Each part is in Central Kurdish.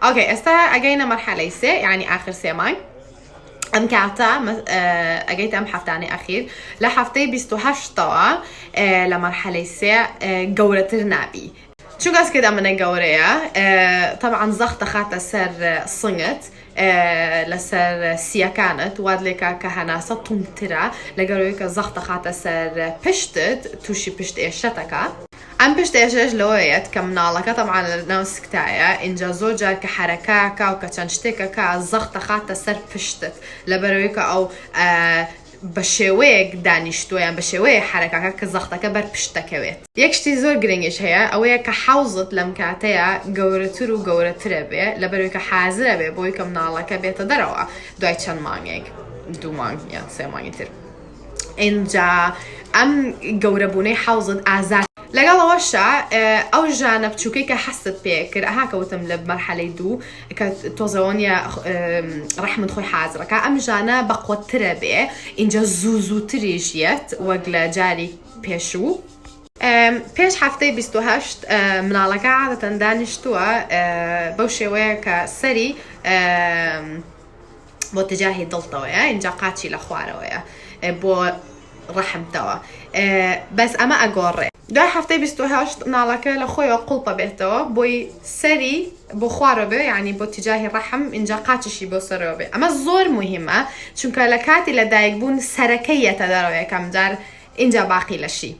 okay ئێستا ئەگەینە مەرحەلەی سێ یعنی ئاخر سێ مانگ ئەم کاتە ئەگەیتە ئەم هەفتانەی ئەخیر لە هەفتەی 28ەوە لە مەرحەلەی سێ گەورەتر نابی چونکە ئەسکێت ئەمنە گەورەیە تەبعەن زەخت دەخاتە سەر سنگت لەسەر سیەکانت وات لێکا کە هەناسە توندترە لەگەرەوەی کە زەخت دەخاتە سەر پشتت تووشی پشت ئێشەتەکە ئەم پشت ئێشەش لەوەیەت کە مناڵەکە تەبعەن لە ناو سکتایە ئینجا زۆر جار کە حەرەکاکا و کە چەند شتێکەکا زەخت دەخاتە سەر پشتت لەبەرەوەی کە ئەو بە شێوەیەک دانیشتووە یان بە شێوەیەک حەرەکاکە کە زەختەکە بەر پشت دەکەوێت. یەک شتی زۆر گرنگیش هەیە ئەوەیە کە حەوزت لەم کاتەیا گەورەتر و گەورەترە بێ لەبەرەوەی کە حازرە بێ بۆی کە مناڵەکە بێتە دەرەوە دوای چەند مانگێک دوو مانگ یان سێ مانگی تر. ئینجا ئەم گەورەبوونەی حەوزت ئازار لەگەڵ ئەوەشا ئەو ژانە بچووکەی کە حەستت پێ کرد ئەها کە وتم لە مەرحەلەی دوو کە تۆزەوە نیە ڕەحمت خۆی حازرەکە ئەم ژانە بەقوەتترە بێ ئینجا زوو زووتریش یەت وەک لە جاری پێشوو. پێش هەفتەی 28 مناڵەکە عادەتەن دانیشتووە بەو شێوەیە کە سەری بۆ تجاهی دڵتەوەیە ئینجا قاچی لە خوارەوەیە بۆ ڕەحمتەوە بەس ئەمە ئەگۆڕێ دوای هەفتەی 28 مناڵەکە لە خۆیەوە قوڵپە بێتەوە بۆی سەری بۆ خوارەوە بێ یعنی بۆ تجاهی ڕەحم ئینجا قاچیشی بۆ سەرەوە بێ ئەمە زۆر مهمە چونکە لە کاتی لە دایک بوون سەرەکەی یەتە دەرەوە یەکەم جار ئینجا باقی لەشی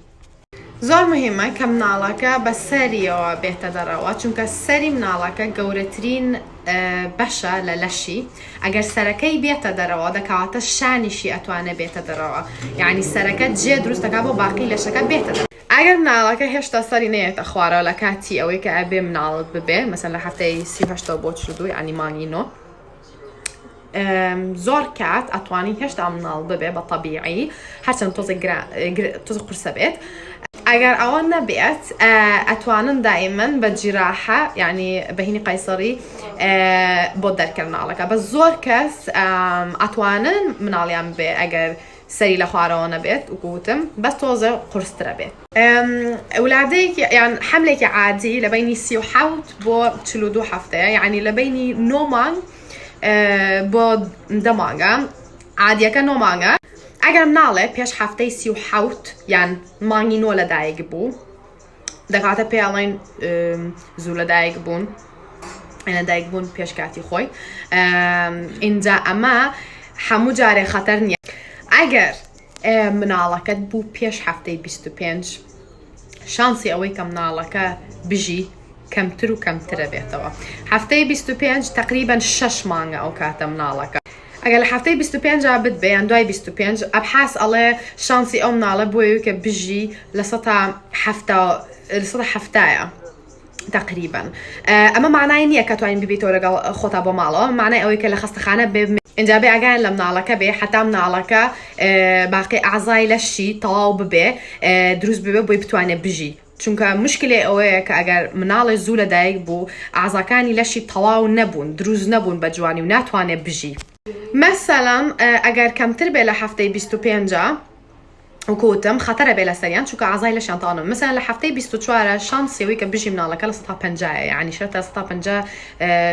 زۆر مهمە کە مناڵەکە بە سەریەوە بێتە دەڕەوە چونکە سەری مناڵەکە گەورەترین بەشە لە لەشی ئەگەر سەرەکەی بێتە دەرەوە دەکەواتە شانیشی ئەتوانێ بێتە دەرەوە یعنی سەرەکە جێ دروست دەکا بۆ باقی لەشەکە بێتە دەرەوە. ئەگەر مناڵەکە هێشتا سەری نەیەتە خوارەوە لە کاتی ئەوەی کە ئەبێ مناڵت ببێ مەسەن لە هەفتەی 38 بۆ 42 یعنی مانگی نۆ زۆر کات ئەتوانی هێشتا مناڵ ببێ بە تەبیعی هەرچەند تۆزێک تۆزێک قورسە بێت ئەگەر ئەوە نەبێت ئەتوانن دائیمەن بە جیراحە یعنی بەهینی قەیسەری بۆ دەرکەن مناڵەکە بە زۆر کەس ئەتوانن مناڵیان بێ ئەگەر سەری لە خوارەوە نەبێت وکوتم بەس تۆزە قورسترە بێت ولادەیەکی یان حملێکی عادی لە بینی 37 بۆ 42 هەفتەیە یعنی لە بینی نۆ مانگ بۆ دە مانگە عادیەکە نۆ مانگە ئەگەر مناڵێ پێش هەفتەی 37 یان مانگی نۆ لەدایک بوو دەکاتە پێڵین زوو لەدایک بوون لەدایک بوون پێش کاتی خۆی ئینجا ئەمە هەموو جارێ خەتەر نییە ئەگەر مناڵەکەت بوو پێش هەفتەی 25 شانسی ئەوەی کە مناڵەکە بژی کەمتر و کەمترە بێتەوە هەفتەی 25 تقریبا شەش مانگە ئەو کاتە مناڵەکە ئەگەر لە هەفتەی 25 بت بێ یان دوای 25 ئەبحاس ئەڵێ شانسی ئەو مناڵە بۆیە کە بژی لە سەتا حەفتا لە سەتا حەفتایە تقریبا ئەمە معنای نییە کە توانین ببیتەوە لەگەڵ خۆتا بۆ ماڵەوە معنای ئەوەی کە لە خەستەخانە بێ ئینجا بێ ئاگایان لە مناڵەکە بێ حتا مناڵەکە باقی ئازای لەشی تەواو ببێ دروست ببێ بۆی بتوانێت بژی چونکە مشکلێ ئەوەیە کە ئەگەر مناڵێ زوو لەدایک بوو ئازاکانی لەشی تەواو نەبوون دروست نەبوون بە جوانی و ناتوانێت بژی مەسەلەن ئەگەر کەمتر بێ لە هەفتەی 25 وەکو وتم خەتەرە بێ لەسەریان چونکە ئازای لەشیان تەواو نەبوو مەسەلەن لە هەفتەی 24 شانسی ئەوەی کە بژی مناڵەکە لە سەتا پەنجایە یعنی شەرتە سەتا پەنجا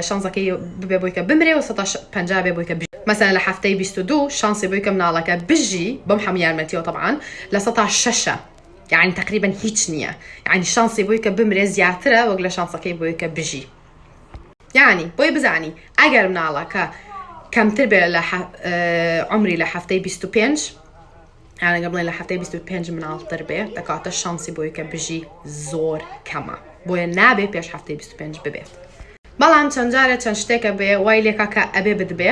شانسەکەی ببێ بۆی کە بمرێ و سەتا پەنجا بێ بۆی کە بژی مەسەلەن لە هەفتەی 22 شانسی بۆی کە مناڵەکە بژی بەم هەموو یارمەتیەوە تەبعەن لە سەتا شەشە یعنی تقریبا هیچ نییە یعنی شانسی بۆی کە بمرێ زیاترە وەک لە شانسەکەی بۆی کە بژی یعنی بۆی بزانی ئەگەر مناڵەکە کەمتر بێ لە عمری لە هەفتەی 25 یانەگە بڵێن لە هەفتەی 25 مناڵتر بێ دەکاتە شانسی بۆی کە بژی زۆر کەمە بۆیە نابێ پێش هەفتەی 25 ببێت بەڵام چەند جارێ چەند شتێکە بێ وای لێکا کە ئەبێ بدبێ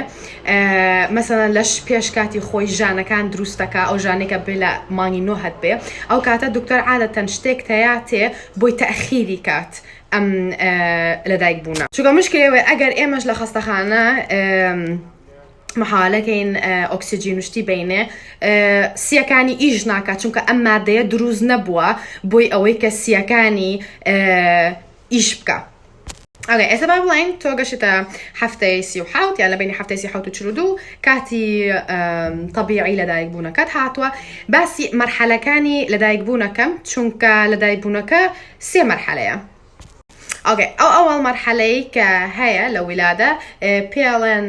مەسەلەن لەش پێش کاتی خۆی ژانەکان دروستەکە ئەو ژانێکە بێ لە مانگی نۆ هەت بێ ئەو کاتە دکتۆر عادەتەن شتێک تەیاتێ بۆی تەخیری کات ئەم لەدایک بوونە چونکە مشکلەوەی ئەگەر ئێمەش لە خەستەخانە محاولەکەین ئۆکسجین و شتی بینێ سیەکانی ئیش ناکات چونکە ئەم مادەیە دروست نەبووە بۆی ئەوەی کە سیەکانی ئیش بکە okay ئێستا با بڵێین تۆ گەشتە هەفتەی 37 یان لە بینی هەفتەی 37 و 42 کاتی تەبیعی لەدایک بوونەکەت هاتووە باسی مەرحەلەکانی لەدایک بوونەکەم چونکە لەدایک بوونەکە سێ مەرحەلەیە. okay ئەو ئەوەڵ مەرحەلەی کە هەیە لە ولادە پێڵێن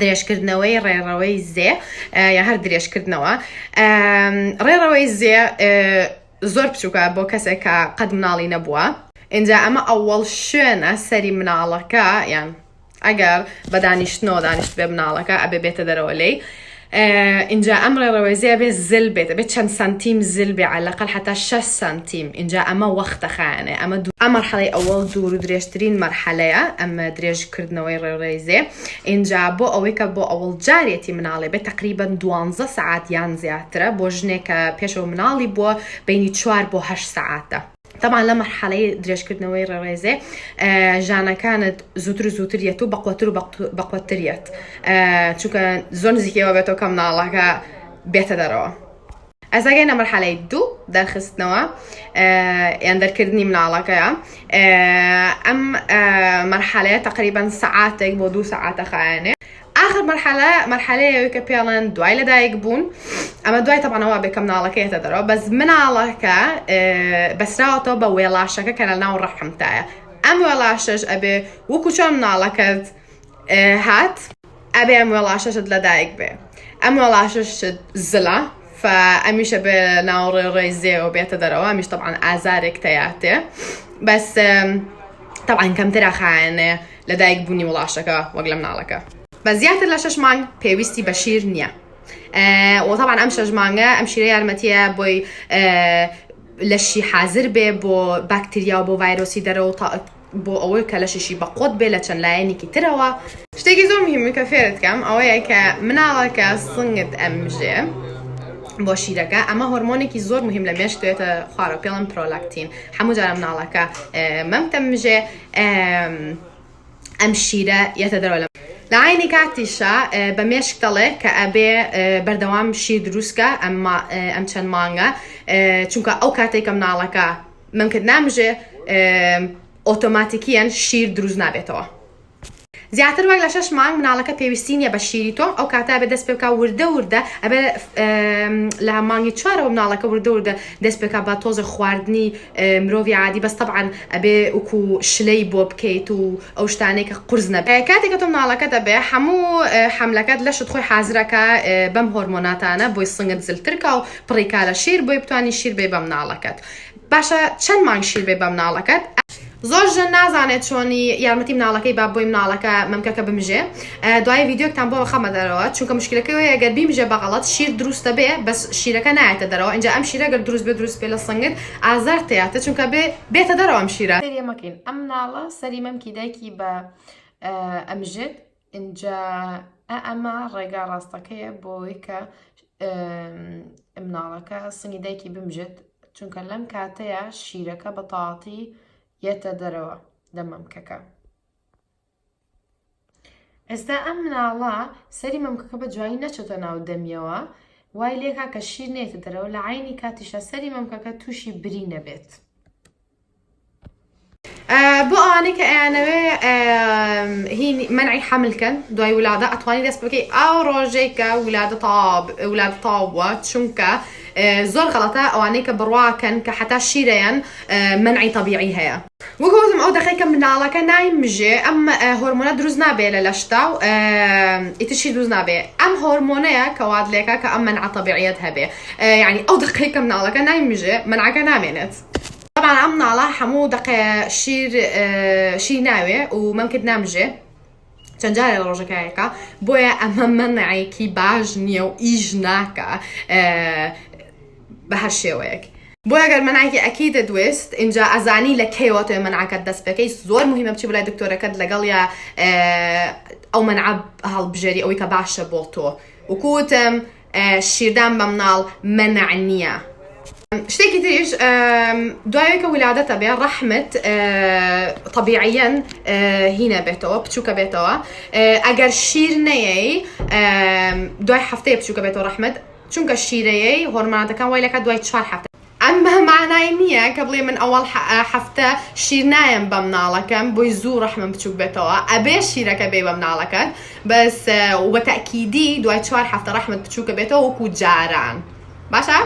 درێژکردنەوەی ڕێڕەوەی زێ یا هەر درێژکردنەوە ڕێڕەوەی زێ زۆر بچووکە بۆ کەسێک کە قەت مناڵی نەبووە اینجا ئەمە ئەوەڵ شوێنە سەری مناڵەکە یان ئەگەر بە دانیشتنەوە دانیشت بێ مناڵەکە ئەبێ بێتە دەرەوە لێی ئینجا ئەم ڕێڕەوەی بێ زل بێت ئەبێ چەند سانتیم زل بێ عەلەقەل حتا 6 سانتیم ئینجا ئەمە وەختە خایەنێ ئەمە دوو ئەم مەرحەلەی ئەوەڵ دوور و درێژترین مەرحەلەیە ئەمە درێژکردنەوەی ڕێڕەوەی زێ ئینجا بۆ ئەوەی کە بۆ ئەوەڵ جارێتی مناڵێ بێت تقریبا 12 سەعات یان زیاترە بۆ ژنێک کە پێشەوە مناڵی بووە بینی 4 بۆ 8 سەعاتە. تەبعەن لە مەرحەلەی درێژکردنەوەی ڕێڕێزێ ژانەکانت زووتر و زووتر یەت و بەقوەتر و بەقوەتر یەت چونکە زۆر نزیکەوە بێتەوە کە مناڵەکە بێتە دەرەوە. ئەزاگەینە مەرحەلەی دوو دەرخستنەوە یان دەرکردنی مناڵەکەیە ئەم مەرحەلەیە تقریبا سەعاتێک بۆ دوو سەعاتە خایەنێ. ئاخر مەرحەلە مەرحەلەیە کە پێڵێن دوای لەدایک بوون ئەمە دوای تەبانەوە بێ کە مناڵەکە یەتە دەرەوە بەس مناڵەکە بەسراوەتەوە بە وێڵاشەکە کە لە ناو ڕەحمتایە ئەم وێڵاشەش ئەبێ وەکو چۆن مناڵەکەت هات ئەبێ ئەم وێڵاشەشت لەدایک بێ ئەم وێڵاشەشت زلە فەئەمیشە بێ ناو ڕێڕێی زێوە بێتە دەرەوە ئەمیش طبعا ئازارێک تەیاتێ بەس طبعا کەمترە خایەنێ لە دایک بوونی وڵاشەکە وەک لە مناڵەکە بە زیاتر لە شەش مانگ پێویستی بە شیر نییە و طبعا ئەم شەش مانگە ئەم شیرە یارمەتیە بۆی لەشی حاضر بێ بۆ باکتریا و بۆ ڤایرۆسی دەرەوە بۆ ئەوەی کە لەشیشی بەقوت بێ لە چەند لایەنێکی ترەوە. شتێکی زۆر مهمی کە فێرت کەم ئەوەیە کە مناڵەکە سنگت ئەمژێ بۆ شیرەکە ئەمە هۆرمۆنێکی زۆر مهم لە مێشک دێتە خوارەوە پێڵم پرۆلاکتین هەموو جارە مناڵەکە مەمتە مژێ ئەم شیرە یەتە دەرەوە لە لە عینی کاتیشا بە مێشک دەڵێ کە ئەبێ بەردەوام شیر دروستکە ئەم چەند مانگە چونکە ئەو کاتێک کە مناڵەکە مەمکت نامژێ ئۆتۆماتیکیەن شیر دروست نابێتەوە. زیاتر وەک لە شەش مانگ مناڵەکە پێویستی نییە بە شیری تۆ ئەو کاتە ئەبێ دەست پێ بکا وردە وردە ئەبێ لە مانگی چوارەوە مناڵەکە وردە وردە دەست پێ بکا بە تۆزێ خواردنی مرۆڤی عادی بەس تەبعەن ئەبێ وەکو شلەی بۆ بکەیت و ئەو شتانەی کە قورس نەبێ کاتێک کە تۆ مناڵەکەت ئەبێ هەموو حەملەکەت لەشت خۆی حازرەکە بەم هۆرمۆناتانە بۆی سنگت زلتر کا و پڕی کا لە شیر بۆی بتوانی شیر بێ بە مناڵەکەت باشە چەند مانگ شیر بێ بە مناڵەکەت؟ زۆر ژن نازانێت چۆنی یارمەتی مناڵەکەی با بۆی مناڵەکە مەمکەکە بمژێ دوای ڤیدیۆکتان بۆ خەمە دەرەوە چونکە مشکلەکەی وەیە گەر بیمژێ بە غەڵەت شیر دروستە بێ بەس شیرەکە نایەتە دەرەوە ئینجا ئەم شیرە گەر دروست بێ دروست بێ لە سنگت ئازار تیاتە چونکە بێ بێتە دەرەوە ئەم شیرە سەیری مەکەین ئەم مناڵە سەری مەمکی دایکی بە ئەمژێت ئینجا ئەمە ڕێگا ڕاستەکەیە بۆ ئەوەی کە مناڵەکە سنگی دایکی بمژێت چونکە لەم کاتەیە شیرەکە بە تەواتی یەتە دەرەوە لە مەمکەکە. ئێستا ئەم مناڵە سەری مەمکەکە بە جوانی نەچۆتە ناو دەمیەوە وای لێکا کە شیر نێتە دەرەوە لە عینی کاتیشە سەری مەمکەکە تووشی بری نەبێت. بۆ ئەوانەی کە ئەیانەوێ هی مەنعی حەمل کەن دوای ولادە ئەتوانی دەست بکەی ئەو ڕۆژەی کە ولادە تەواو ولادە تەواو بووە چونکە زۆر غەڵەتە ئەوانەی کە بڕواکەن کە حتا شیرەیان مەنعی تەبیعی هەیە وەک وتم ئەو دەقەی کە مناڵەکە نایمژێ ئەم هۆرمۆنە دروست نابێ لە لەشتا و ئیتر شیر دروست نابێ ئەم هۆرمۆنەیە کە وات لێکا کە ئەم مەنعە تەبیعیەت هەبێ یعنی ئەو دەقەی کە مناڵەکە نایمژێ مەنعەکە نامێنێت. تەبعەن ئەم مناڵە هەموو دەقەیە شیر شیر ناوێ و مەمکت نامژێ چەند جارێ لە ڕۆژەکایەکە بۆیە ئەمە مەنعێکی باش نییە و ئیش ناکە بە هەر شێوەیەک بۆیە گەر مەنعێکی ئەکیدت ویست اینجا ئەزانی لە کەیەوە تۆ مەنعەکەت دەست پێکەی زۆر مهمە بچی بۆ لای دکتۆرەکەت لەگەڵ یا ئەو مەنعە هەڵبژێری ئەوەی کە باشە بۆ تۆ وکوتم شیردان بە مناڵ مەنع نییە. شتێکی تریش دوایەوەی کە ولادەتە بێ ڕەحمت طبیعیەن هینە بێتەوە بچووکە بێتەوە ئەگەر شیر نەیەی دوای هەفتەیە بچووکە بێتەوە ڕەحمت چونکە شیرەیەی هۆرماناتەکان وای لەکات دوای چوار هەفتە ئەمە مانای نییە کە بڵێ من ئەوەڵ هەفتە شیر نایەم بە مناڵەکەم بۆی زوو ڕەحمم بچووک بێتەوە ئەبێ شیرەکە بێ بە مناڵەکەت بەس و بە تەئکیدی دوای چوار هەفتە ڕەحمت بچووکە بێتەوە وەکو جاران باشە؟